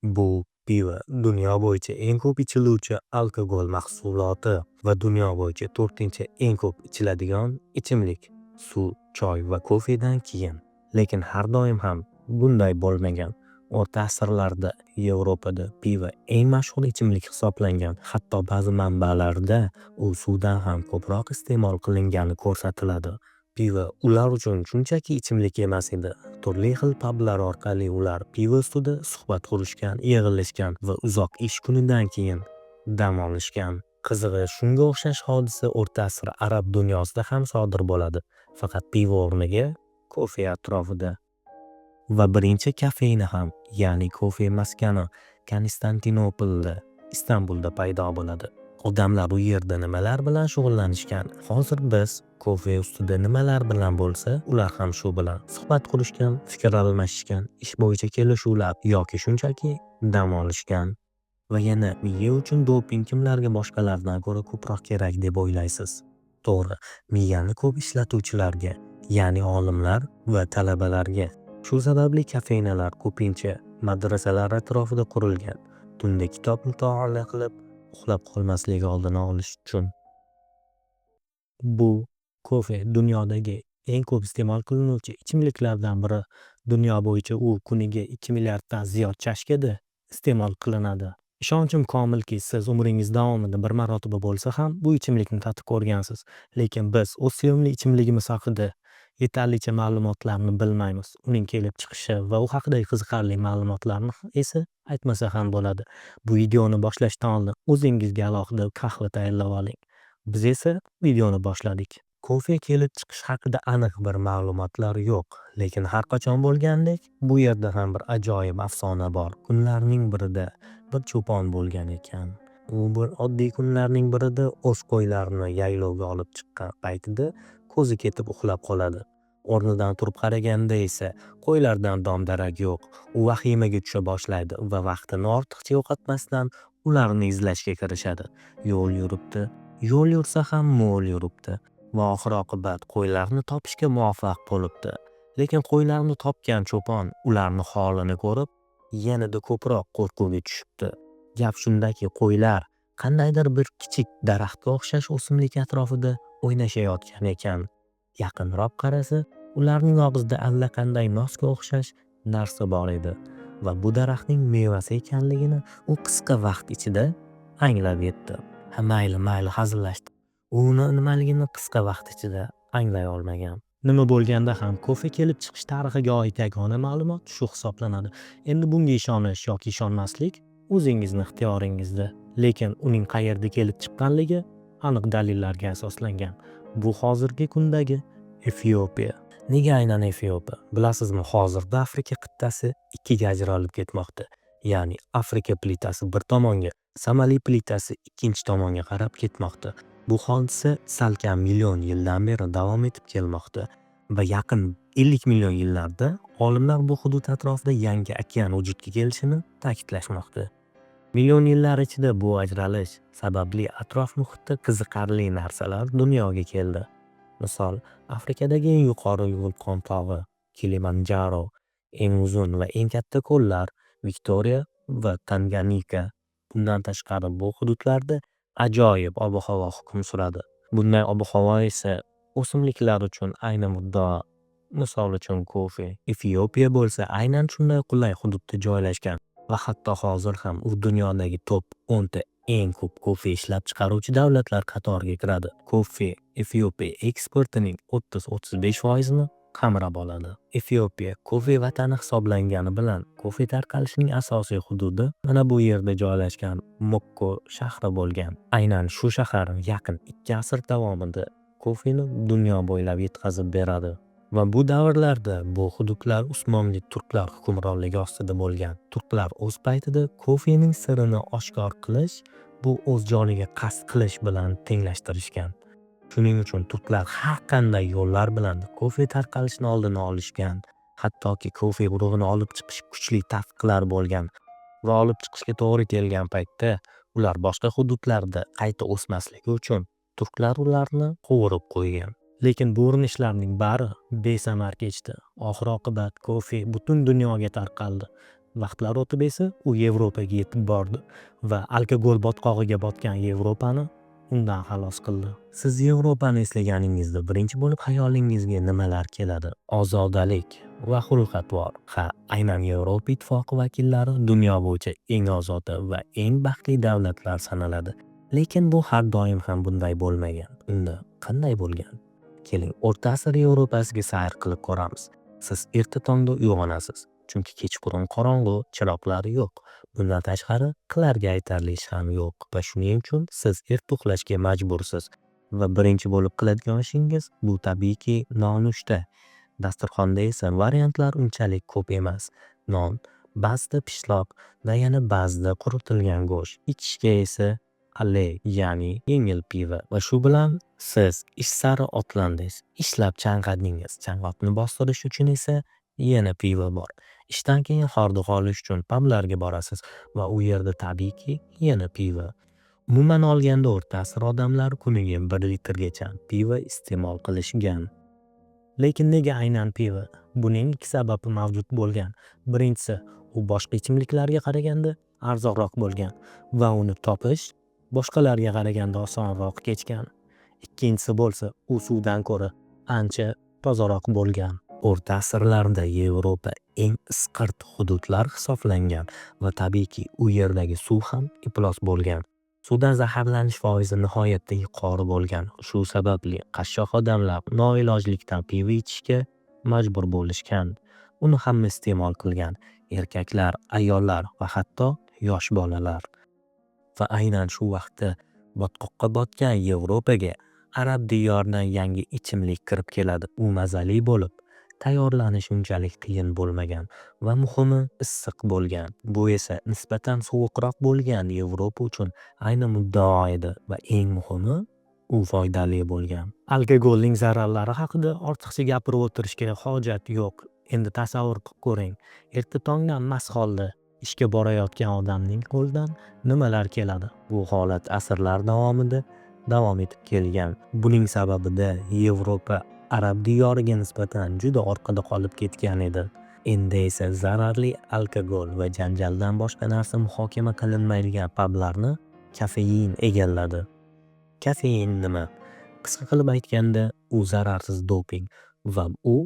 Bu pivo dunyo bo'yicha eng ko'p ichiluvchi alkogol mahsuloti va dunyo bo'yicha to'rtinchi eng ko'p ichiladigan ichimlik suv, choy va kofedan keyin. Lekin har doim ham bunday bo'lmagan. O'rta asrlarda Yevropada pivo eng mashhur ichimlik hisoblangan. Hatto ba'zi manbalarda u suvdan ham ko'proq iste'mol qilingani ko'rsatiladi. Pivo ular uchun shunchaki ichimlik emas edi. Turli xil pablar orqali ular pivo ustida suhbat qurishgan, yig'ilishgan va uzoq ish kunidan keyin dam olishgan. Qizig'i, shunga o'xshash hodisa o'rta asr arab dunyosida ham sodir bo'ladi. Faqat pivo o'rniga kofe atrofida. Va birinchi kafeina ham, ya'ni kofe maskani Konstantinopolda, Istanbulda paydo bo'ladi. Odamlar u yerda nimalar bilan shug'ullanishgan? Hozir biz kofe ustida nimalar bilan bo'lsa, ular ham shu bilan suhbat qurishgan, fikr almashishgan, ish bo'yicha kelishuvlar yoki shunchaki dam olishgan. Va yana miya uchun doping kimlarga boshqalardan ko'ra ko'proq kerak deb o'ylaysiz? To'g'ri, miyani ko'p ishlatuvchilarga, ya'ni olimlar va talabalarga. Shu sababli kafeinalar ko'pincha madrasalar atrofida qurilgan. Tunda kitob mutolaa qilib, uxlab qolmasligi oldini olish uchun. Bu kofe dunyodagi eng ko'p iste'mol qilinuvchi ichimliklardan biri. Dunyo bo'yicha u kuniga 2 milliarddan ziyod chashkada iste'mol qilinadi. Ishonchim komilki, siz umringiz davomida bir marotaba bo'lsa ham bu ichimlikni tatib ko'rgansiz. Lekin biz o'z sevimli ichimligimiz haqida yetarlicha ma'lumotlarni bilmaymiz. Uning kelib chiqishi va u haqidagi qiziqarli ma'lumotlarni esa aytmasa ham bo'ladi. Bu videoni boshlashdan oldin o'zingizga alohida qahva tayyorlab oling. Biz esa videoni boshladik. Kofe kelib chiqishi haqida aniq bir ma'lumotlar yo'q, lekin har qachon bo'lgandek, bu yerda ham bir ajoyib afsona bor. Kunlarning birida bir cho'pon bo'lgan ekan. U bir oddiy kunlarning birida o'z qo'ylarini yaylovga olib chiqqan paytida ko'zi ketib uxlab qoladi. O'rnidan turib qaraganda esa qo'ylardan dom-darak yo'q. U vahimaga tusha boshlaydi va vaqtini ortiqcha yo'qotmasdan ularni izlashga kirishadi. Yo'l yuribdi, yo'l yursa ham mo'l yuribdi va oxir-oqibat qo'ylarni topishga muvaffaq bo'libdi. Lekin qo'ylarni topgan cho'pon ularni holini ko'rib, yanada ko'proq qo'rquvga tushibdi. Gap shundaki, qo'ylar qandaydir bir kichik daraxtga o'xshash o'simlik atrofida o'ynashayotgan ekan. Yaqinroq qarasa, ularning og'zida allaqanday nosga o'xshash narsa bor edi va bu daraxtning mevasi ekanligini u qisqa vaqt ichida anglab yetdi. Ha, mayli, mayli, hazillashdim. U uni nimaligini qisqa vaqt ichida anglay olmagan. Nima bo'lganda ham kofe kelib chiqish tarixiga oid yagona ma'lumot shu hisoblanadi. Endi bunga ishonish yoki ishonmaslik o'zingizni ixtiyoringizda. Lekin uning qayerda kelib chiqqanligi aniq dalillarga asoslangan. Bu hozirgi kundagi Efiopiya. Nega aynan Efiopiya? Bilasizmi, hozirda Afrika qit'asi ikkiga ajralib ketmoqda. Ya'ni Afrika plitasi bir tomonga, Somali plitasi ikkinchi tomonga qarab ketmoqda. Bu hodisa salkam million yildan beri davom etib kelmoqda va yaqin 50 million yillarda olimlar bu hudud atrofida yangi okean vujudga kelishini ta'kidlashmoqda. Million yillar ichida bu ajralish sababli atrof muhitda qiziqarli narsalar dunyoga keldi. Misol, Afrikadagi eng yuqori vulqon tog'i Kilimanjaro, eng uzun va eng katta ko'llar Viktoriya va Tanganika. Bundan tashqari bu hududlarda ajoyib ob-havo hukm suradi. Bunday ob-havo esa o'simliklar uchun ayni muddao. Misol uchun kofe. Efiopiya bo'lsa aynan shunday qulay hududda joylashgan va hatto hozir ham u dunyodagi top 10 ta eng ko'p kofe ishlab chiqaruvchi davlatlar qatoriga kiradi. Kofe Efiopiya eksportining 30-35%ni qamrab oladi. Efiopiya kofe vatani hisoblangani bilan kofe tarqalishining asosiy hududi mana bu yerda joylashgan Mokko shahri bo'lgan. Aynan shu shahar yaqin 2 asr davomida kofeni dunyo bo'ylab yetkazib beradi. Va bu davrlarda bu hududlar Usmonli turklar hukmronligi ostida bo'lgan. Turklar o'z paytida kofening sirini oshkor qilish bu o'z joniga qasd qilish bilan tenglashtirishgan. Shuning uchun turklar har qanday yo'llar bilan kofe tarqalishini oldini olishgan. Hattoki kofe urug'ini olib chiqish kuchli taqiqlar bo'lgan va olib chiqishga to'g'ri kelgan paytda ular boshqa hududlarda qayta o'smasligi uchun turklar ularni qovurib qo'ygan. Lekin bu urinishlarning bari besamar kechdi. Oxir-oqibat kofe butun dunyoga tarqaldi. Vaqtlar o'tib esa u Yevropaga yetib bordi va alkogol botqog'iga botgan Yevropani undan xalos qildi. Siz Yevropani eslaganingizda birinchi bo'lib xayolingizga nimalar keladi? Ozodalik va xulq-atvor. Ha, aynan Yevropa Ittifoqi vakillari dunyo bo'yicha eng ozoda va eng baxtli davlatlar sanaladi. Lekin bu har doim ham bunday bo'lmagan. Unda qanday bo'lgan? Keling, o'rta asr Yevropasiga sayr qilib ko'ramiz. Siz erta tongda uyg'onasiz, chunki kechqurun qorong'u, chiroqlar yo'q. Bundan tashqari, qilarga aytarli ish ham yo'q va shuning uchun siz erta uxlashga majbursiz. Va birinchi bo'lib qiladigan ishingiz bu tabiiyki nonushta. Dasturxonda esa variantlar unchalik ko'p emas. Non, ba'zida pishloq va yana ba'zida quritilgan go'sht. Ichishga esa ale, ya'ni yengil pivo. Va shu bilan siz ish sari otlandingiz. Ishlab chanqadingiz. Chanqoqni bostirish uchun esa yana pivo bor. Ishdan keyin hordiq olish uchun pablarga borasiz va u yerda tabiiyki yana pivo. Umuman olganda, o'rta asr odamlari kuniga 1 litrgacha pivo iste'mol qilishgan. Lekin nega aynan pivo? Buning ikki sababi mavjud bo'lgan. Birinchisi, u boshqa ichimliklarga qaraganda arzonroq bo'lgan va uni topish boshqalarga qaraganda osonroq kechgan. Ikkinchisi bo'lsa, u suvdan ko'ra ancha tozaroq bo'lgan. O'rta asrlarda Yevropa eng isqirt hududlar hisoblangan va tabiiyki u yerdagi suv ham iflos bo'lgan. Suvdan zaharlanish foizi nihoyatda yuqori bo'lgan. Shu sababli qashshoq odamlar noilojlikdan pivo ichishga majbur bo'lishgan. Uni hamma iste'mol qilgan: erkaklar, ayollar va hatto yosh bolalar. Va aynan shu vaqtda botqoqqa botgan Yevropaga arab diyoridan yangi ichimlik kirib keladi. U mazali bo'lib, tayyorlanishi unchalik qiyin bo'lmagan va muhimi, issiq bo'lgan. Bu esa nisbatan sovuqroq bo'lgan Yevropa uchun ayni muddao edi va eng muhimi, u foydali bo'lgan. Alkogolning zararlari haqida ortiqcha gapirib o'tirishga hojat yo'q. Endi tasavvur qilib ko'ring. Erta tongdan mast holda ishga borayotgan odamning qo'lidan nimalar keladi? Bu holat asrlar davomida davom etib kelgan. Buning sababida Yevropa arab diyoriga nisbatan juda orqada qolib ketgan edi. Endi esa zararli alkogol va janjaldan boshqa narsa muhokama qilinmaydigan pablarni kofein egalladi. Kofein nima? Qisqa qilib aytganda, u zararsiz doping va u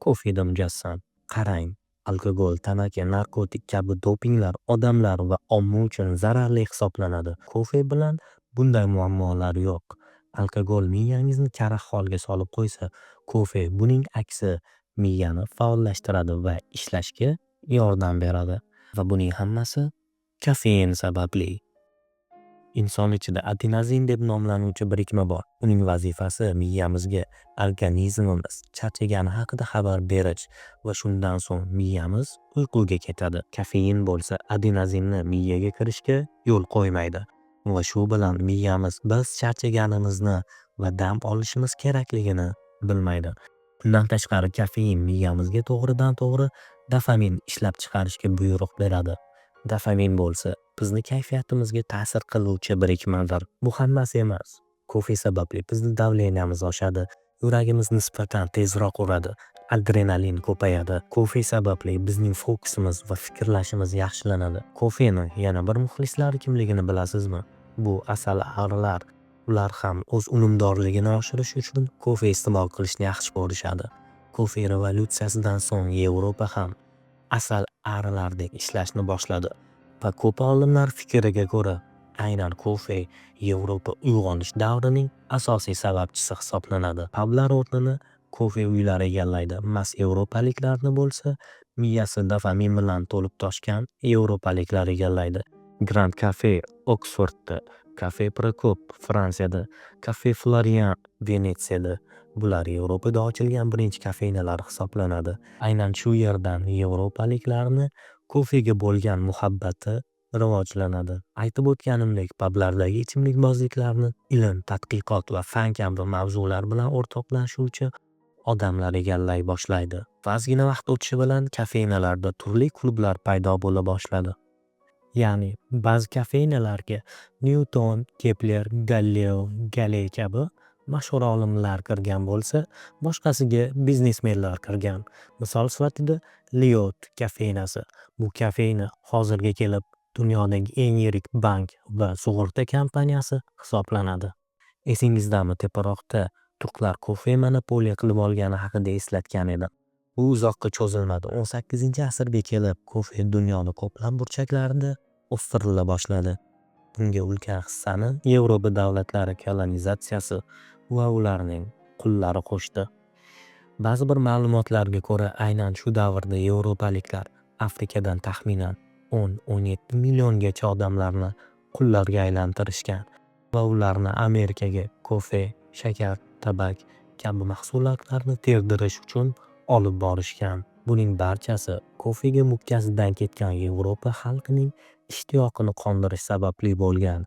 kofeda mujassam. Qarang, alkogol, tamaki, narkotik kabi dopinglar odamlar va omma uchun zararli hisoblanadi. Kofe bilan bunday muammolar yo'q. Alkogol miyangizni karaxt holga solib qo'ysa, kofe buning aksi, miyani faollashtiradi va ishlashga yordam beradi. Va buning hammasi kofein sababli. Inson ichida adenozin deb nomlanuvchi birikma bor. Uning vazifasi miyamizga organizmimiz charchagani haqida xabar berish va shundan so'ng miyamiz uyquga ketadi. Kofein bo'lsa adenozinni miyaga kirishga yo'l qo'ymaydi va shu bilan miyamiz biz charchaganimizni va dam olishimiz kerakligini bilmaydi. Bundan tashqari, kofein miyamizga to'g'ridan-to'g'ri dopamin ishlab chiqarishga buyruq beradi. Dopamin bo'lsa bizni kayfiyatimizga ta'sir qiluvchi birikmadir. Bu hammasi emas. Kofe sababli bizni давления miz oshadi, yuragimiz nisbatan tezroq uradi, adrenalin ko'payadi. Kofe sababli bizning fokusimiz va fikrlashimiz yaxshilanadi. Kofeni yana bir muxlislari kimligini bilasizmi? Bu asal arilar. Ular ham o'z unumdorligini oshirish uchun kofe iste'mol qilishni yaxshi ko'rishadi. Kofe revolyutsiyasidan so'ng Yevropa ham asal arilardek ishlashni boshladi va ko'p olimlar fikriga ko'ra, aynan kofe Yevropa uyg'onish davrining asosiy sababchisi hisoblanadi. Pablar o'rnini kofe uylari egallaydi. Mast yevropaliklarni bo'lsa miyasi dopamin bilan to'lib toshgan yevropaliklar egallaydi. Grand Cafe Oksfordda, Cafe Prokop Fransiyada, Cafe Florian Venetsiyada. Bular Yevropada ochilgan birinchi kafenalar hisoblanadi. Aynan shu yerdan yevropaliklarni kofega bo'lgan muhabbati rivojlanadi. Aytib o'tganimdek, pablardagi ichimlikbozliklarni ilm, tadqiqot va fan kabi mavzular bilan o'rtoqlashuvchi odamlar egallay boshlaydi. Va ozgina vaqt o'tishi bilan kafenalarda turli klublar paydo bo'la boshladi. Ya'ni ba'zi kafenalarga Nyuton, Kepler, Galileo Galilei kabi mashhur olimlar kirgan bo'lsa, boshqasiga biznesmenlar kirgan. Misol sifatida Liot kafeinasi. Bu kafeina hozirga kelib dunyodagi eng yirik bank va sug'urta kompaniyasi hisoblanadi. Esingizdami, teparoqda turklar kofe monopoliya qilib olgani haqida eslatgan edim. Bu uzoqqa cho'zilmadi. 18-asrga kelib kofe dunyoni ko'plab burchaklarida o'stirila boshladi. Bunga ulkan hissani Yevropa davlatlari kolonizatsiyasi va ularning qullari qo'shdi. Ba'zi bir ma'lumotlarga ko'ra, aynan shu davrda yevropaliklar Afrikadan taxminan 10-17 milliongacha odamlarni qullarga aylantirishgan va ularni Amerikaga kofe, shakar, tabak kabi mahsulotlarni terdirish uchun olib borishgan. Buning barchasi kofega mukkasidan ketgan Yevropa xalqining ishtiyoqini qondirish sababli bo'lgan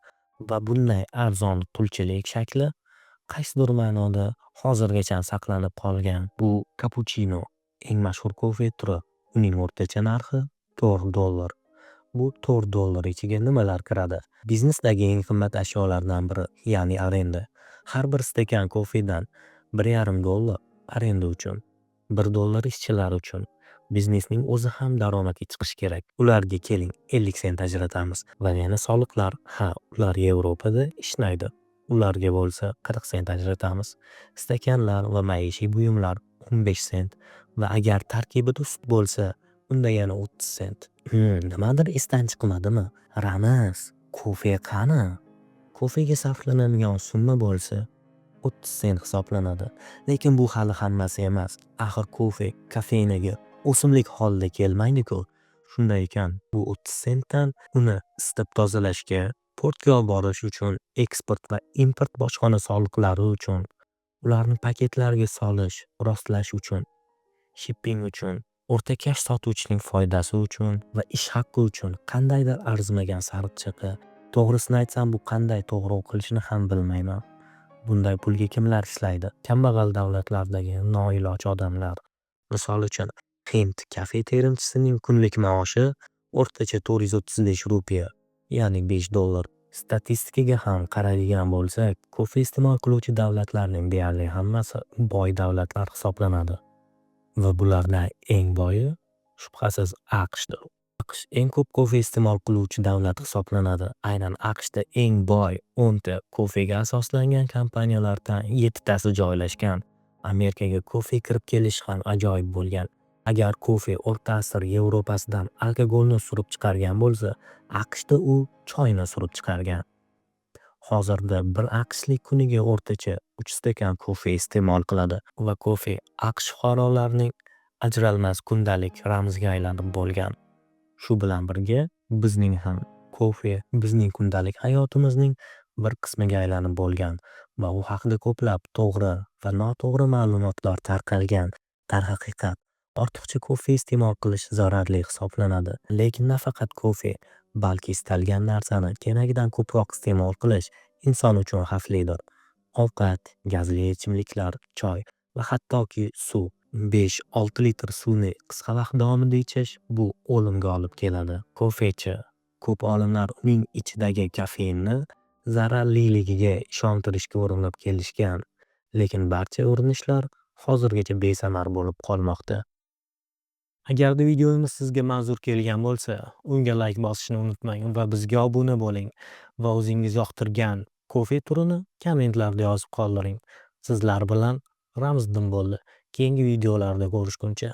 va bunday arzon qulchilik shakli qaysidir ma'noda hozirgacha saqlanib qolgan. Bu kapuchino eng mashhur kofe turi. Uning o'rtacha narxi $4. Bu $4 ichiga nimalar kiradi? Biznesdagi eng qimmat ashyolardan biri, ya'ni arenda. Har bir stakan kofedan $1,5 arenda uchun, $1 ishchilar uchun. Biznesning o'zi ham daromadga chiqishi kerak. Ularga keling 50 sent ajratamiz va yana soliqlar. Ha, ular Yevropada ishlaydi. Ularga bo'lsa 40 sent ajratamiz. Stakanlar va maishiy buyumlar 15 sent va agar tarkibida sut bo'lsa, unda yana 30 sent. Nimadir esdan chiqmadimi? Ramiz, kofe qani? Kofega sarflanadigan summa bo'lsa 30 sent hisoblanadi. Lekin bu hali hammasi emas. Axir kofe kafeinaga o'simlik holida kelmaydi-ku. Shunday ekan, bu 30 sentdan uni isitib tozalashga, portga olib borish uchun, eksport va import bojxona soliqlari uchun, ularni paketlarga solish, rostlash uchun, shipping uchun, o'rtakash sotuvchining foydasi uchun va ish haqqi uchun qandaydir arzimagan sarchiqi. To'g'risini aytsam, bu qanday to'g'ri o'qilishini ham bilmayman. Bunday pulga kimlar ishlaydi? Kambag'al davlatlardagi noiloj odamlar. Misol uchun, Hind kafe terimchisining kunlik maoshi o'rtacha 435 rupiya, ya'ni $5. Statistikaga ham qaraydigan bo'lsak, kofe iste'mol qiluvchi davlatlarning deyarli hammasi boy davlatlar hisoblanadi. Va bulardan eng boyi shubhasiz AQShdir. AQSh eng ko'p kofe iste'mol qiluvchi davlat hisoblanadi. Aynan AQShda eng boy 10 ta kofega asoslangan kompaniyalardan 7 tasi joylashgan. Amerikaga kofe kirib kelishi ham ajoyib bo'lgan. Agar kofe o'rta asr Yevropasidan alkogolni surib chiqargan bo'lsa, AQShda u choyni surib chiqargan. Hozirda bir AQShlik kuniga o'rtacha 3 stakan kofe iste'mol qiladi va kofe AQSh fuqarolarining ajralmas kundalik ramziga aylanib bo'lgan. Shu bilan birga bizning ham kofe bizning kundalik hayotimizning bir qismiga aylanib bo'lgan va u haqida ko'plab to'g'ri va noto'g'ri ma'lumotlar tarqalgan. Darhaqiqat, ortiqcha kofe iste'mol qilish zararli hisoblanadi. Lekin nafaqat kofe, balki istalgan narsani keragidan ko'proq iste'mol qilish inson uchun xavflidir. Ovqat, gazli ichimliklar, choy va hattoki suv. 5-6 litr suvni qisqa vaqt davomida ichish bu o'limga olib keladi. Kofechi, ko'p olimlar uning ichidagi kofeinni zararliligiga ishontirishga urinib kelishgan, lekin barcha urinishlar hozirgacha besamar bo'lib qolmoqda. Agarda videomiz sizga manzur kelgan bo'lsa, unga layk bosishni unutmang va bizga obuna bo'ling va o'zingiz yoqtirgan kofe turini kommentlarda yozib qoldiring. Sizlar bilan Ramziddin bo'ldi. Keyingi videolarda ko'rishguncha.